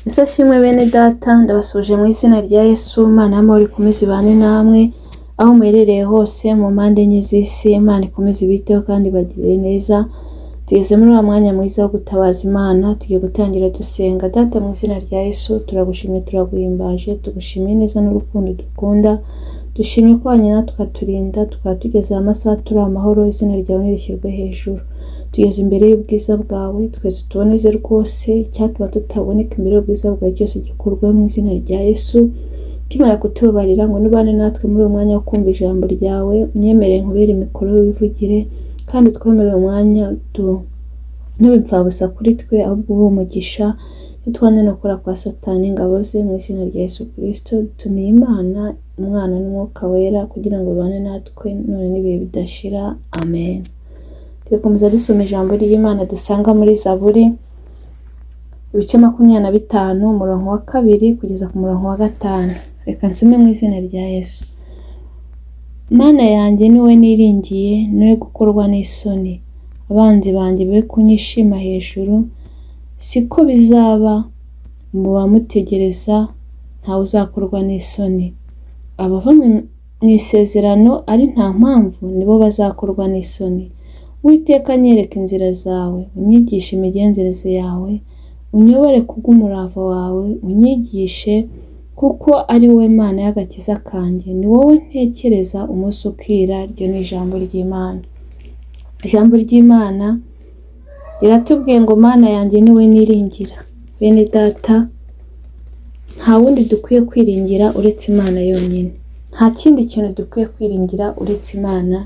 Ese ashimwe bene data, ndabasuhuje mu izina rya Yesu. Imana y'amahoro ikomeze ibane namwe aho muherereye hose mu mpande enye z'isi. Imana ikomeze ibiteho kandi ibagirire neza. Tugeze muri wa mwanya mwiza wo gutabaza Imana, tugiye gutangira dusenga. Data, mu izina rya Yesu, turagushimye, turaguhimbaje, tugushimiye neza n'urukundo dukunda. Dushimye ko wanyura tukaturinda, tukaba tugeze aya masaha turi amahoro. Izina ryawe nirishyirwe hejuru. Tugeze imbere y'ubwiza bwawe, twese tuboneze rwose. Icyatuma tutaboneka imbere y'ubwiza bwawe cyose gikurwe mu izina rya Yesu. Ukimara kutubabarira ngo nubane natwe muri uwo mwanya wo kumva ijambo ryawe, unyemerere nkubere mikoro wivugire, kandi utwemerere umwanya ntube imfabusa kuri twe, ahubwo ube umugisha. Nitwanze no gukora kwa Satani ingabo ze, mu izina rya Yesu Kristo dutumiye Imana, Umwana n'Umwuka Wera kugira ngo bibane natwe none n'ibihe bidashira. Amen. Tugakomeza dusoma ijambo ry'Imana dusanga muri Zaburi ibice 25, umurongo wa 2 kugeza ku murongo wa 5. Reka nsome mu izina rya Yesu. Mana yanjye, niwe niringiye, niwe gukorwa n'isoni. Abanzi banjye be kunyishima hejuru, siko bizaba mu bamutegereza, ntawe uzakorwa n'isoni. Abava mu isezerano ari nta mpamvu nibo bazakorwa n'isoni. Uwiteka, nyereka inzira zawe, unyigishe imigenzereze yawe, unyobore kubw'umurava wawe, unyigishe, kuko ari wowe Mana y'agakiza kanjye, ni wowe ntekereza umunsi ukira. Iryo ni ijambo ry'Imana. Ijambo ry'Imana riratubwiye ngo Mana yanjye, niwe niringira. Bene data, nta wundi dukwiye kwiringira uretse Imana yonyine. Nta kindi kintu dukwiye kwiringira uretse Imana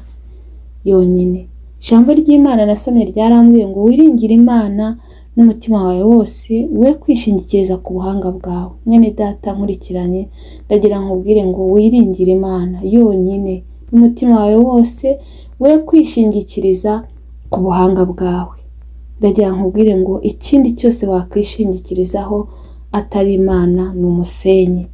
yonyine. Ijambo ry'Imana nasomye ryarambwiye ngo wiringire Imana n'umutima wawe wose, we kwishingikiriza ku buhanga bwawe. Mwene data nkurikiranye, ndagira nkubwire ngo wiringire Imana yonyine n'umutima wawe wose, we kwishingikiriza ku buhanga bwawe. Ndagira nkubwire ngo ikindi cyose wakwishingikirizaho atari Imana ni umusenyi.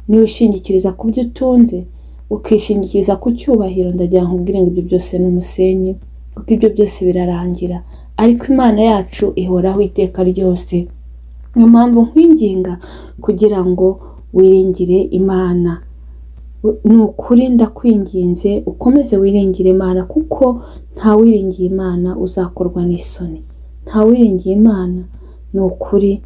Niba wishingikiriza ku byo utunze, ukishingikiriza ku cyubahiro, ndagira nkubwire ngo ibyo byose ni umusenyi, kuko ibyo byose birarangira. Ariko Imana yacu ihoraho iteka ryose. Niyo mpamvu nkwinginga kugira ngo wiringire Imana. Ni ukuri ndakwinginze ukomeze wiringire Imana, kuko ntawiringiye Imana uzakorwa n'isoni. Ntawiringiye Imana ni ukuri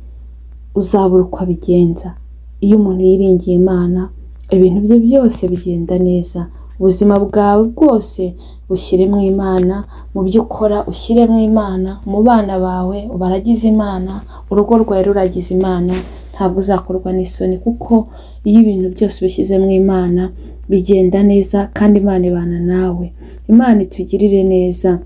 uzabura uko abigenza. Iyo umuntu yiringiye Imana, ibintu bye byose bigenda neza. Ubuzima bwawe bwose bushyiremo Imana, mu byo ukora ushyiremo Imana, mu bana bawe ubaragize Imana, urugo rwawe ruragize Imana, ntabwo uzakorwa n'isoni, kuko iyo ibintu byose ubishyizemo Imana bigenda neza kandi Imana ibana nawe. Imana itugirire neza.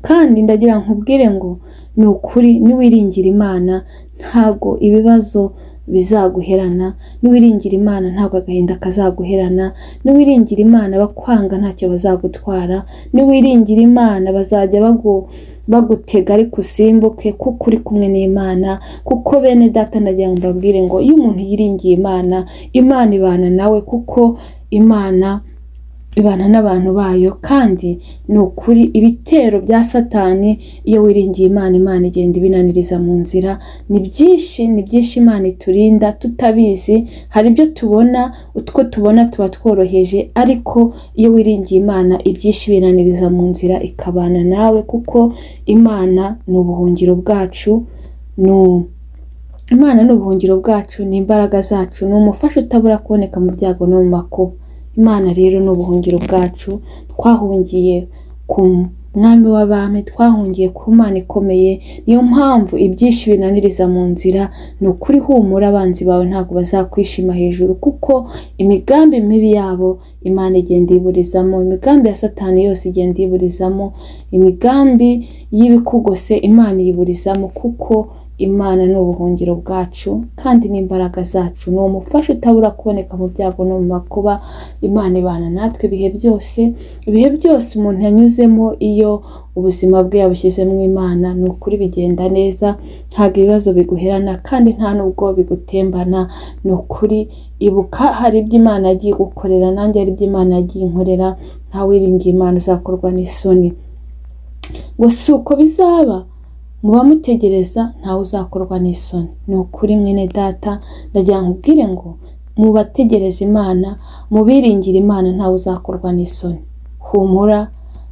Kandi ndagira nkubwire ngo ni ukuri niwiringira Imana ntago ibibazo bizaguherana, niwiringira Imana ntabwo agahinda kazaguherana, niwiringira Imana bakwanga ntacyo bazagutwara, niwiringira Imana bazajya bagutega ariko usimbuke, kuko uri kumwe n'Imana. Kuko bene data, ndagira ngo mbabwire ngo iyo umuntu yiringiye Imana, Imana ibana nawe, kuko Imana ibana n'abantu bayo. Kandi ni ukuri ibitero bya Satani, iyo wiringiye Imana, Imana igenda ibinaniriza mu nzira. Ni byinshi, ni byinshi Imana iturinda tutabizi. Hari ibyo tubona, utwo tubona tuba tworoheje, ariko iyo wiringiye Imana ibyinshi binaniriza mu nzira, ikabana nawe, kuko Imana ni ubuhungiro bwacu. Imana ni ubuhungiro bwacu, ni imbaraga zacu, ni umufasha utabura kuboneka mu byago no mu makuba. Imana rero ni ubuhungiro bwacu. Twahungiye ku mwami w'abami, twahungiye ku Mana ikomeye. Niyo mpamvu ibyinshi binaniriza mu nzira. Ni ukuri humura, abanzi bawe ntabwo bazakwishima hejuru, kuko imigambi mibi yabo Imana igenda iburizamo, imigambi ya Satani yose igenda iburizamo, imigambi y'ibikugose Imana iyiburizamo, kuko Imana ni ubuhungiro bwacu kandi n'imbaraga zacu, ni umufasha utabura kuboneka mu byago no mu makuba. Imana ibana natwe ibihe byose, ibihe byose umuntu yanyuzemo, iyo ubuzima bwe yabushyizemo Imana, ni ukuri bigenda neza, ntabwo ibibazo biguherana kandi nta nubwo bigutembana. Ni ukuri ibuka hari ibyo Imana yagiye igukorera, nanjye hari ibyo Imana yagiye inkorera. Ntawiringiye Imana uzakorwa n'isoni. Ngo si uko bizaba. Mu bamutegereza ntawe uzakorwa n'isoni. Ni ukuri mwene data, ndagira nkubwire ngo mu bategereza Imana, mu biringira Imana, ntawe uzakorwa n'isoni. Humura,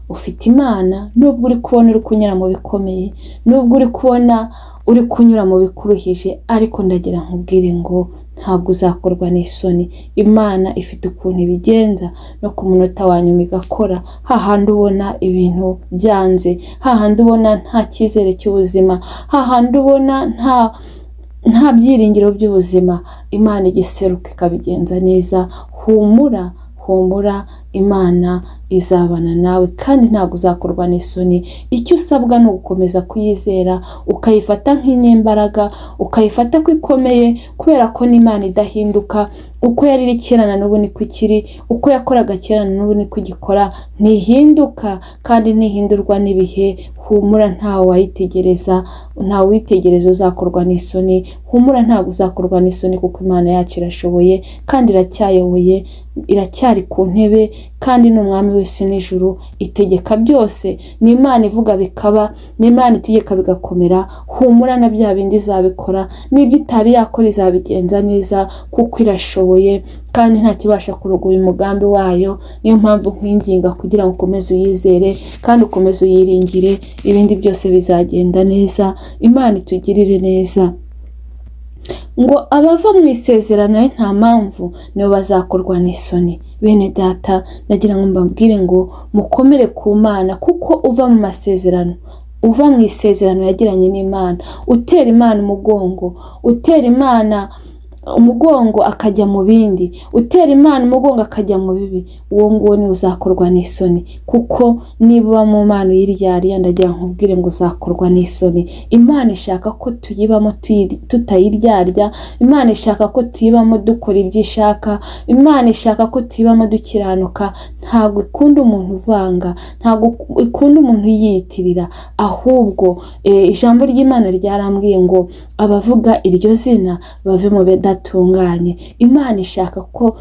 ufite Imana, nubwo uri kubona uri kunyura mu bikomeye, nubwo uri kubona uri kunyura mu bikuruhije, ariko ndagira nkubwire ngo ntabwo uzakorwa n'isoni. Imana ifite ukuntu ibigenza no ku munota wa nyuma igakora, hahandi ubona ibintu byanze, hahandi ubona nta cyizere cy'ubuzima, hahandi ubona nta byiringiro by'ubuzima, Imana igiseruka ikabigenza neza. Humura, humura, Imana izabana nawe kandi ntabwo uzakorwa n'isoni. Icyo usabwa ni ugukomeza kuyizera, ukayifata nk'inyembaraga, ukayifata ko ikomeye, kubera ko n'Imana idahinduka. Uko yari iri kera na n'ubu niko ikiri, uko yakoraga kera na n'ubu niko igikora, ntihinduka kandi ntihindurwa n'ibihe. Humura, ntawe wayitegereza, ntawe uyitegereza uzakorwa n'isoni. Humura, ntabwo uzakorwa n'isoni, kuko Imana yacu irashoboye kandi iracyayoboye, iracyari ku ntebe, kandi ni umwami w'isi n'ijuru, itegeka byose. Ni Imana ivuga bikaba, ni Imana itegeka bigakomera. Humura, na bya bindi izabikora, n'ibyo itari yakora izabigenza neza, kuko irashoboye kandi nta kibasha kurogoya umugambi wayo. Niyo mpamvu nkwinginga kugira ngo ukomeze uyizere kandi ukomeze uyiringire, ibindi byose bizagenda neza. Imana itugirire neza. Ngo abava mu isezerano ari nta mpamvu nibo bazakorwa n'isoni. Bene data, ndagira ngo mbabwire ngo mukomere ku Mana, kuko uva mu masezerano, uva mu isezerano yagiranye n'Imana, utera Imana umugongo, utera Imana umugongo akajya mu bindi, utera Imana umugongo akajya mu bibi, uwo nguwo niwe uzakorwa n'isoni. Kuko niba uba mu Mana uyiryariya, ndagira nkubwire ngo uzakorwa n'isoni. Imana ishaka ko tuyibamo tutayiryarya, Imana ishaka ko tuyibamo dukora ibyo ishaka, Imana ishaka ko tuyibamo dukiranuka. Ntabwo ikunda umuntu uvanga, ntabwo ikunda umuntu yiyitirira, ahubwo ijambo ry'Imana ryarambwiye ngo abavuga iryo zina bave mu bidatunganye. Imana ishaka ko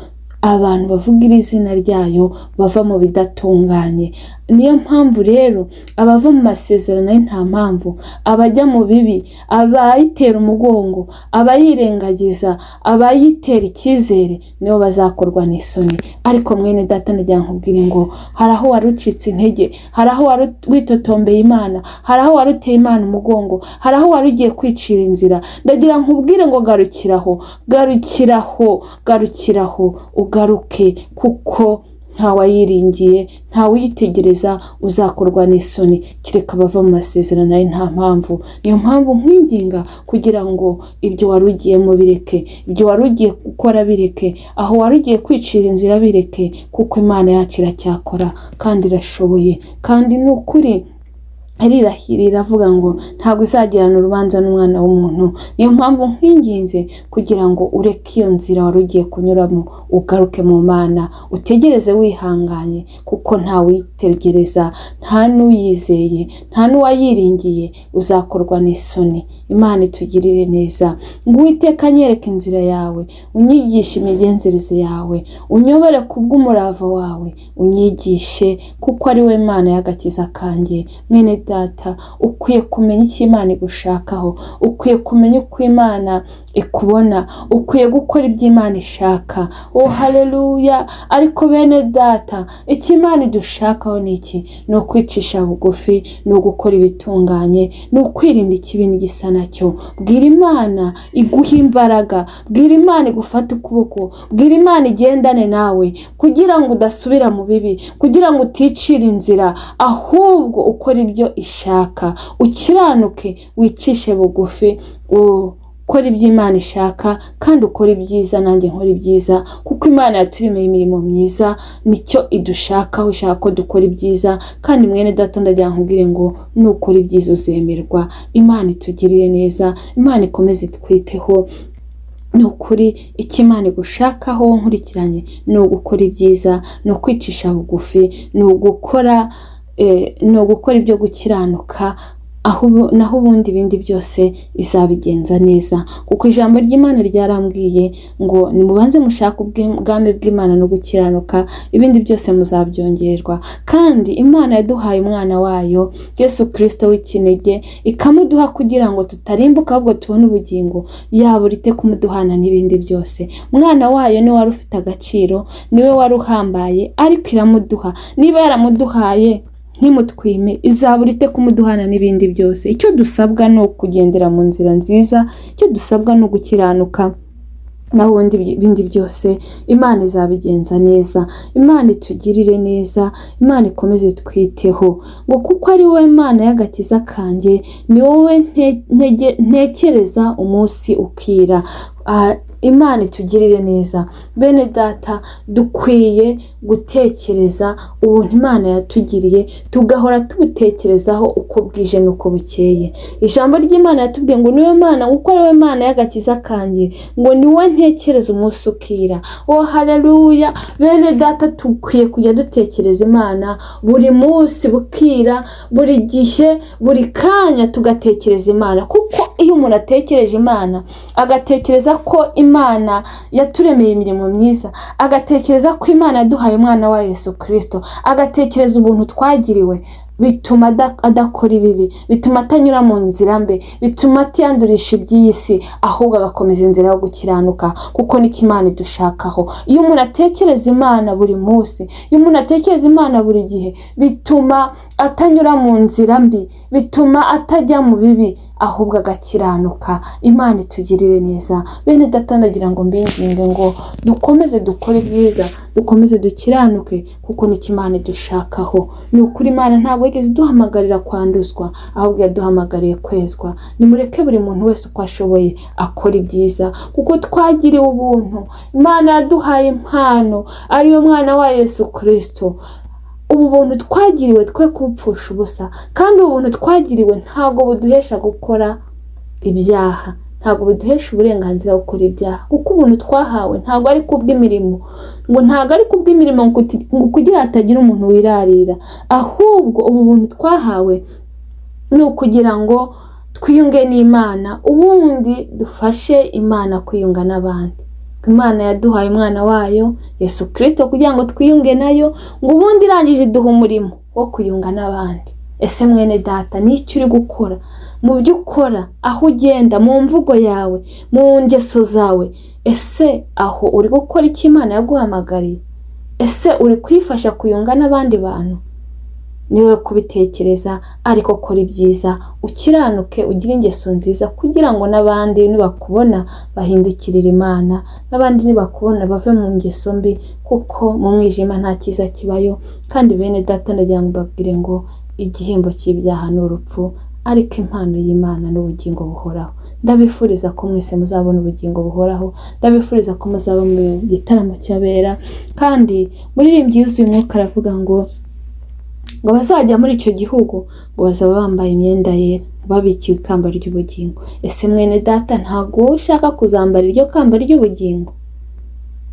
abantu bavuga iri zina ryayo bava mu bidatunganye. Niyo mpamvu rero abava mu masezerano ari nta mpamvu, abajya mu bibi, abayitera umugongo, abayirengagiza, abayitera icyizere, nibo bazakorwa n'isoni. Ariko mwene data, nagira nkubwire ngo hari aho wari ucitse intege, hari aho wari witotombeye Imana, hari aho wari uteye Imana umugongo, hari aho wari ugiye kwicira inzira. Ndagira nkubwire ngo garukiraho, garukiraho, garukiraho, ugaruke, kuko ntawayiringiye, ntawuyitegereza uzakorwa n'isoni, kereka abava mu masezerano ari nta mpamvu. Niyo mpamvu nkwinginga kugira ngo ibyo wari ugiyemo bireke, ibyo wari ugiye gukora bireke, aho wari ugiye kwicira inzira bireke, kuko Imana yacu iracyakora kandi irashoboye, kandi ni ukuri irirahira iravuga ngo ntabwo izagirana urubanza n'umwana w'umuntu. Niyo mpamvu nkwinginze kugira ngo ureke iyo nzira wari ugiye kunyuramo, ugaruke mu Mana, utegereze wihanganye, kuko ntawitegereza, nta n'uyizeye, nta n'uwayiringiye uzakorwa n'isoni. Imana itugirire neza. Ngo Uwiteka anyereke inzira yawe, unyigishe imigenzereze yawe, unyobore kubw'umurava wawe, unyigishe, kuko ari we Mana y'agakiza kanjye. Mwene data, ukwiye kumenya icyo Imana igushakaho, ukwiye kumenya uko Imana ikubona, ukwiye gukora ibyo Imana ishaka. Oh haleluya! Ariko bene data, icyo Imana idushakaho ni iki? Ni ukwicisha bugufi, ni ugukora ibitunganye, ni ukwirinda ikibi n'igisa nacyo. Bwira Imana iguhe imbaraga, bwira Imana igufate ukuboko, bwira Imana igendane nawe, kugira ngo udasubira mu bibi, kugira ngo uticira inzira, ahubwo ukore ibyo ishaka, ukiranuke, wicishe bugufi, ukora ibyo Imana ishaka, kandi ukora ibyiza. Nanjye nkora ibyiza, kuko Imana yaturemeye imirimo myiza, nicyo idushakaho, ishaka ko dukora ibyiza. Kandi mwene data, ndagira nkubwire ngo nukora ibyiza uzemerwa. Imana itugirire neza, Imana ikomeze itwiteho. Ni ukuri icyo Imana igushakaho nkurikiranye ni ugukora ibyiza, ni ukwicisha bugufi, ni ugukora ibyo gukiranuka. Naho ubundi ibindi byose izabigenza neza, kuko ijambo ry'Imana ryarambwiye ngo nimubanze mushake ubwami bw'Imana no gukiranuka, ibindi byose muzabyongererwa. Kandi Imana yaduhaye umwana wayo Yesu Kristo w'ikinege, ikamuduha kugira ngo tutarimbuka ahubwo tubone ubugingo, yabura ite kumuduhana n'ibindi byose. Umwana wayo niwe wari ufite agaciro, niwe wari uhambaye, ariko iramuduha. Niba yaramuduhaye ntimutwime, izabura ite kumuduhana n'ibindi byose. Icyo dusabwa ni ukugendera mu nzira nziza, icyo dusabwa ni ugukiranuka, naho ubundi ibindi byose Imana izabigenza neza. Imana itugirire neza, Imana ikomeze twiteho, ngo kuko ari wowe Mana y'agakiza kanjye, ni wowe ntekereza umunsi ukira. Imana itugirire neza. Bene data, dukwiye gutekereza ubuntu Imana yatugiriye, tugahora tubutekerezaho uko bwije n'uko bukeye. Ijambo ry'Imana yatubwiye ngo niwe Mana, kuko ari wowe Mana y'agakiza kanjye, ngo ni wowe ntekereza umunsi ukira. Oh haleluya! Bene data, dukwiye kujya dutekereza Imana buri munsi bukira, buri gihe, buri kanya tugatekereza Imana, kuko iyo umuntu atekereje Imana, agatekereza ko Imana yaturemeye imirimo myiza, agatekereza ko Imana yaduhaye umwana wa Yesu Kristo, agatekereza ubuntu twagiriwe, bituma adakora ibibi, bituma atanyura mu nzira mbi, bituma atiyandurisha iby'iyi si, ahubwo agakomeza inzira yo gukiranuka, kuko nicyo Imana idushakaho. Iyo umuntu atekereza Imana buri munsi, iyo umuntu atekereza Imana buri gihe, bituma atanyura mu nzira mbi, bituma atajya mu bibi, ahubwo agakiranuka. Imana itugirire neza. Bene data, ndagira ngo mbinginge ngo dukomeze dukore ibyiza, dukomeze dukiranuke, kuko nicyo Imana idushakaho. Ni ukuri Imana ntabwo yigeze iduhamagarira kwanduzwa, ahubwo yaduhamagariye kwezwa. Nimureke buri muntu wese uko ashoboye akora ibyiza, kuko twagiriwe ubuntu. Imana yaduhaye impano ariyo mwana wa Yesu Kristo. Ubu buntu twagiriwe twe kubupfusha ubusa, kandi ubu buntu twagiriwe ntabwo buduhesha gukora ibyaha, ntabwo buduhesha uburenganzira bwo gukora ibyaha, kuko ubuntu twahawe ntabwo ari kubw'imirimo, ngo ntabwo ari kubw'imirimo ngo kugira hatagira umuntu wirarira, ahubwo ubu buntu twahawe ni ukugira ngo twiyunge n'Imana, ubundi dufashe Imana kwiyunga n'abandi. Imana yaduhaye umwana wayo Yesu Kristo kugira ngo twiyunge nayo, ngo ubundi irangije iduha umurimo wo kwiyunga n'abandi. Ese mwene data, n'icyo uri gukora, mu byo ukora, aho ugenda, mu mvugo yawe, mu ngeso zawe, ese aho uri gukora icyo Imana yaguhamagariye? Ese uri kwifasha kuyunga n'abandi bantu? Niwe kubitekereza, ariko kora ibyiza, ukiranuke, ugire ingeso nziza, kugira ngo n'abandi nibakubona bahindukirire Imana, n'abandi nibakubona bave mu ngeso mbi, kuko mu mwijima nta cyiza kibayo. Kandi bene data, ndagira ngo mbabwire ngo igihembo cy'ibyaha ni urupfu, ariko impano y'Imana ni ubugingo buhoraho. Ndabifuriza ko mwese muzabona ubugingo buhoraho, ndabifuriza ko muzaba mu gitaramo cy'abera. Kandi muririmbyi yuzuye umwuka aravuga ngo bazajya muri icyo gihugu ngo bazaba bambaye imyenda yera, babikiwe ikamba ry'ubugingo. Ese mwene data, ntabwo wowe ushaka kuzambara iryo kamba ry'ubugingo?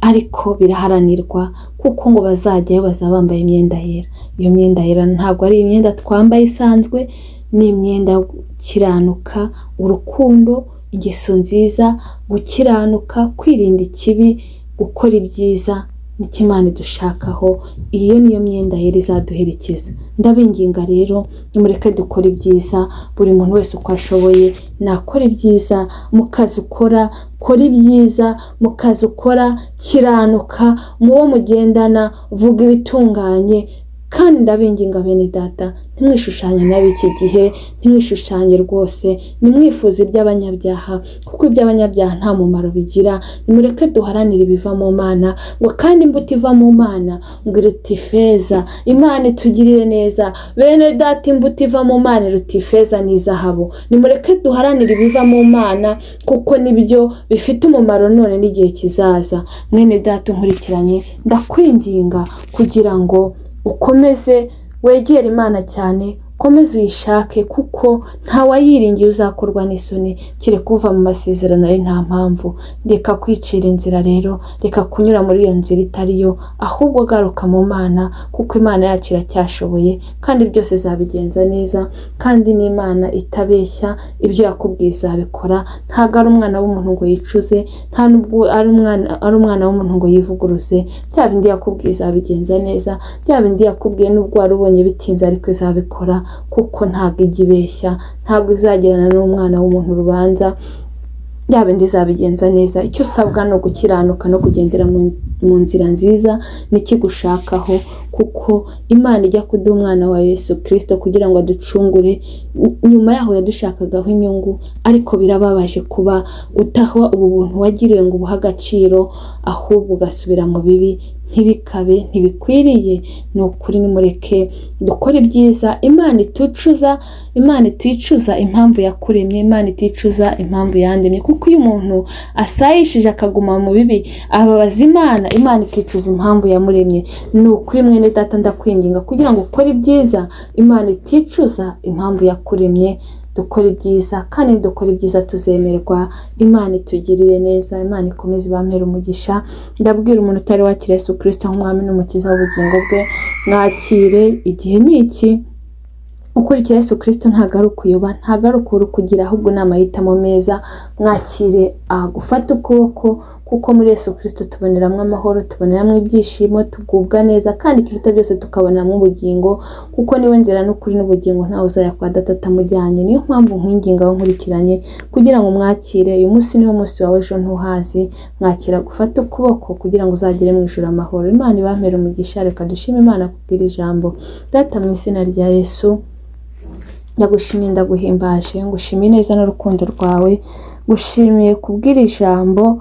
Ariko biraharanirwa, kuko ngo bazajyayo bazaba bambaye imyenda yera. Iyo myenda yera ntabwo ari imyenda twambaye isanzwe, ni imyenda yo gukiranuka, urukundo, ingeso nziza, gukiranuka, kwirinda ikibi, gukora ibyiza, nicyo Imana idushakaho. Iyo niyo myenda yera izaduherekeza. Ndabinginga rero, nimureke dukore ibyiza, buri muntu wese uko ashoboye nakora ibyiza. Mu kazi ukora, kora ibyiza, mu kazi ukora kiranuka, mu wo mugendana vuga ibitunganye. Kandi ndabinginga bene data, ntimwishushanye n'ab'iki gihe, ntimwishushanye rwose, nimwifuze iby'abanyabyaha, kuko iby'abanyabyaha nta mumaro bigira. Nimureke duharanire ibiva mu Mana, ngo kandi imbuto iva mu Mana ngo iruta ifeza. Imana itugirire neza bene data, imbuto iva mu Mana iruta ifeza n'izahabu. Nimureke duharanire ibiva mu Mana, kuko nibyo bifite umumaro none n'igihe kizaza. Mwene data unkurikiranye, ndakwinginga kugira ngo ukomeze wegere Imana cyane, Komeza uyishake, kuko ntawayiringiye uzakorwa n'isoni, kereka uva mu masezerano ari nta mpamvu. Reka kwicira inzira rero, reka kunyura muri iyo nzira itari yo, ahubwo garuka mu Mana, kuko Imana yacu iracyashoboye kandi byose izabigenza neza, kandi n'Imana itabeshya, ibyo yakubwiye izabikora. Ntabwo ari umwana w'umuntu ngo yicuze, nta nubwo ari umwana w'umuntu ngo yivuguruze. Bya bindi yakubwiye izabigenza neza, bya bindi yakubwiye nubwo wari ubonye bitinze ariko izabikora, kuko ntabwo ijya ibeshya, ntabwo izagirana n'umwana w'umuntu urubanza. Bya bindi izabigenza neza. Icyo usabwa ni ugukiranuka no kugendera mu nzira nziza n'ikigushakaho, kuko Imana ijya kuduha umwana wa Yesu Kristo kugira ngo aducungure, nyuma yaho yadushakagaho inyungu. Ariko birababaje kuba utaha ubu buntu wagiriwe ngo ubuhe agaciro, ahubwo ugasubira mu bibi. Ntibikabe, ntibikwiriye. Ni ukuri nimureke dukore ibyiza. Imana iticuza, Imana iticuza impamvu yakuremye, Imana iticuza impamvu yandemye, kuko iyo umuntu asayishije akaguma mu bibi ababaza Imana, Imana ikicuza impamvu yamuremye. Ni ukuri mwene data, ndakwinginga kugira ngo ukore ibyiza, Imana iticuza impamvu yakuremye. Dukora ibyiza, kandi nidukora ibyiza tuzemerwa. Imana itugirire neza, Imana ikomeze ibampere umugisha. Ndabwira umuntu utari wakira Yesu Kristo nk'umwami n'umukiza w'ubugingo bwe, mwakire, igihe ni iki. Ukurikira Yesu Kristo ntabwo ari ukuyoba, ntabwo ari ukubura ukugira, ahubwo ni amahitamo meza. Mwakire agufate ukuboko, kuko muri Yesu Kristo tuboneramo amahoro, tuboneramo ibyishimo, tugubwa neza, kandi ikiruta byose tukabonamo ubugingo, kuko niwe nzira n'ukuri n'ubugingo, ntawe uzajya kwa data atamujyanye. Niyo mpamvu nkwinginga aho nkurikiranye kugira ngo mwakire. Uyu munsi niwo munsi wawe, ejo ntuhazi. Mwakira gufata ukuboko kugira ngo uzagere mu ijuru amahoro. Imana ibampere umugisha. Reka dushime Imana kubwira ijambo. Data, mu izina rya Yesu, ndagushimiye, ndaguhimbaje, ngushimiye neza n'urukundo rwawe, ngushimiye kubwira ijambo.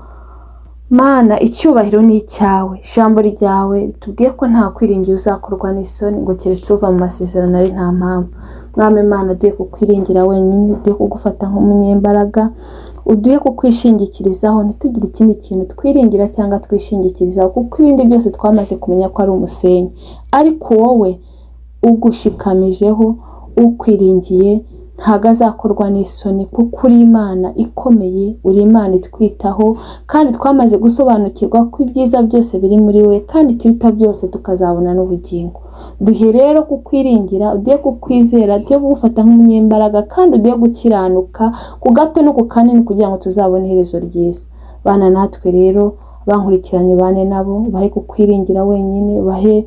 Mana, icyubahiro ni icyawe. Ijambo ryawe ritubwiye ko nta kwiringira uzakorwa n'isoni, ngo keretse uva mu masezerano ari nta mpamvu. Mwami Imana, duhe kukwiringira wenyine, duhe kugufata nk'umunyembaraga, uduhe kukwishingikirizaho, ntitugire ikindi kintu twiringira cyangwa twishingikirizaho, kuko ibindi byose twamaze kumenya ko ari umusenyi. Ariko wowe ugushikamijeho, ukwiringiye, ntabwo azakorwa n'isoni, kuko uri Imana ikomeye, uri Imana itwitaho, kandi twamaze gusobanukirwa ko ibyiza byose biri muri we, kandi ikiruta byose tukazabona n'ubugingo. Duhe rero kukwiringira, uduhe kukwizera, duhe kugufata nk'umunyembaraga, kandi uduhe gukiranuka ku gato no ku kanini, kugira ngo tuzabone iherezo ryiza. Bana natwe rero, bankurikiranye bane nabo, bahe kukwiringira wenyine, bahe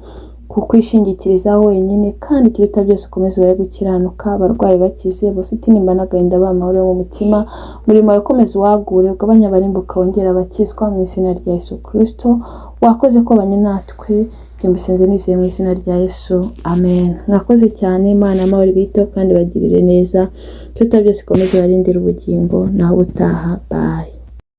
kukwishingikirizaho wenyine, kandi ikiruta byose ukomeze ubahe gukiranuka. Abarwayi bakize, abafite intimba n'agahinda b'amahoro yo mu mutima, umurimo wawe ukomeze uwagure, ugabanye abarimbuka, wongere abakizwa, mu izina rya Yesu Kristo. Wakoze kubanye natwe, byumvisenze nizeye mu izina rya Yesu, amen. Mwakoze cyane. Imana y'amahoro ibiteho kandi bagirire neza, ikiruta byose ikomeze ibarindire ubugingo. Naho ubutaha, bye.